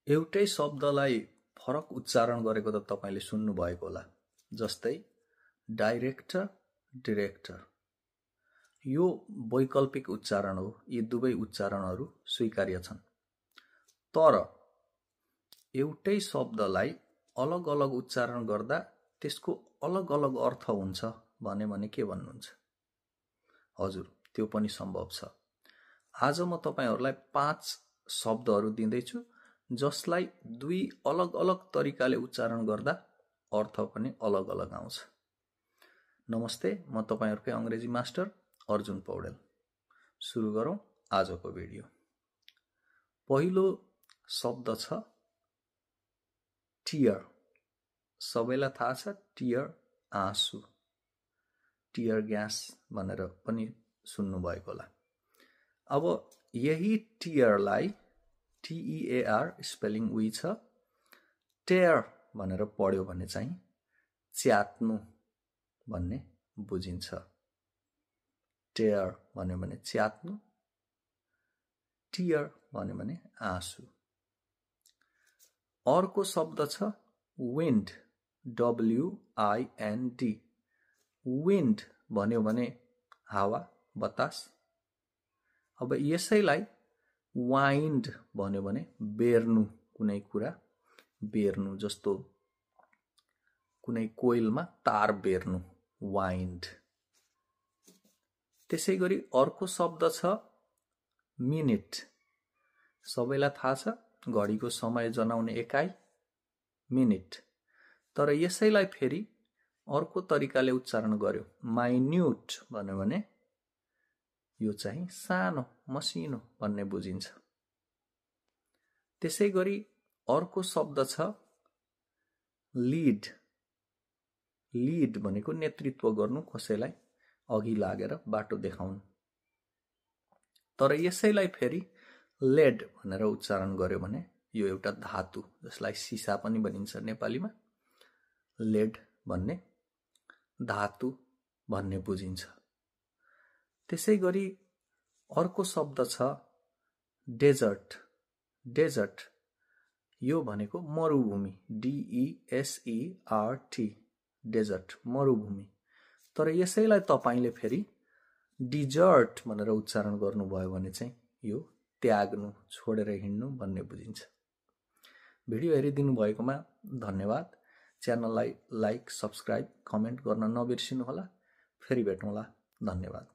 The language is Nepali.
एउटै शब्दलाई फरक उच्चारण गरेको त तपाईले सुन्नु भएको होला। जस्तै डाइरेक्टर, डिरेक्टर। यो वैकल्पिक उच्चारण हो। यी दुवै उच्चारणहरू स्वीकार्य छन्। तर एउटै शब्दलाई अलग अलग उच्चारण गर्दा त्यसको अलग अलग अर्थ हुन्छ भने के भन्नुहुन्छ? हजुर, त्यो पनि सम्भव छ। आज म तपाईहरुलाई 5 शब्दहरू दिँदैछु जसलाई दुई अलग अलग तरिकाले उच्चारण गर्दा अर्थ पनि अलग अलग आउँछ। नमस्ते, म तपाईहरुकै अंग्रेजी मास्टर अर्जुन पौडेल। सुरु गरौं आजको भिडियो। पहिलो शब्द छ टियर। सबैलाई थाहा छ टियर आँसु, टियर ग्यास भनेर पनि सुन्नु भएको होला। अब यही टियरलाई TEAR स्पेलिङ उही छ। टेयर भनेर पढ्यो भने चाहिँ च्यात्नु भन्ने बुझिन्छ। टेयर भन्यो भने च्यात्नु, टियर भन्यो भने आँसु। अर्को शब्द छ विन्ड, WIND। विन्ड भन्यो भने हावा, बतास। अब यसैलाई वाइन्ड भन्यो भने बेर्नु, कुनै कुरा बेर्नु, जस्तो कुनै कोइलमा तार बेर्नु, वाइन्ड। त्यसैगरी अर्को शब्द छ मिनिट। सबैलाई थाहा छ घडीको समय जनाउने एकाइ मिनिट। तर यसैलाई फेरि अर्को तरिकाले उच्चारण गर्यो माइन्युट भन्यो भने यो चाहिँ सानो, मसिनो भन्ने बुझिन्छ। त्यसैगरी अर्को शब्द छ लीड। लीड भनेको नेतृत्व गर्नु, कसैलाई अघि लागेर बाटो देखाउनु। तर यसैलाई फेरि लेड भनेर उच्चारण गर्यो भने यो एउटा धातु जसलाई सिसा पनि भनिन्छ नेपालीमा। लेड भन्ने धातु भन्ने बुझिन्छ। त्यसैगरी अर्को शब्द छ डेजर्ट। डेजर्ट यो भनेको मरुभूमि, DESERT, डेजर्ट, मरुभूमि। तर यसैलाई तपाईले फेरि डिजर्ट भनेर उच्चारण गर्नुभयो भने चाहिँ यो त्याग्नु, छोडेर हिँड्नु भन्ने बुझिन्छ। भिडियो हेरिदिनु भएकोमा धन्यवाद। च्यानललाई लाइक, सब्स्क्राइब, कमेन्ट गर्न नबिर्सिनु होला। फेरि भेटौँला। धन्यवाद।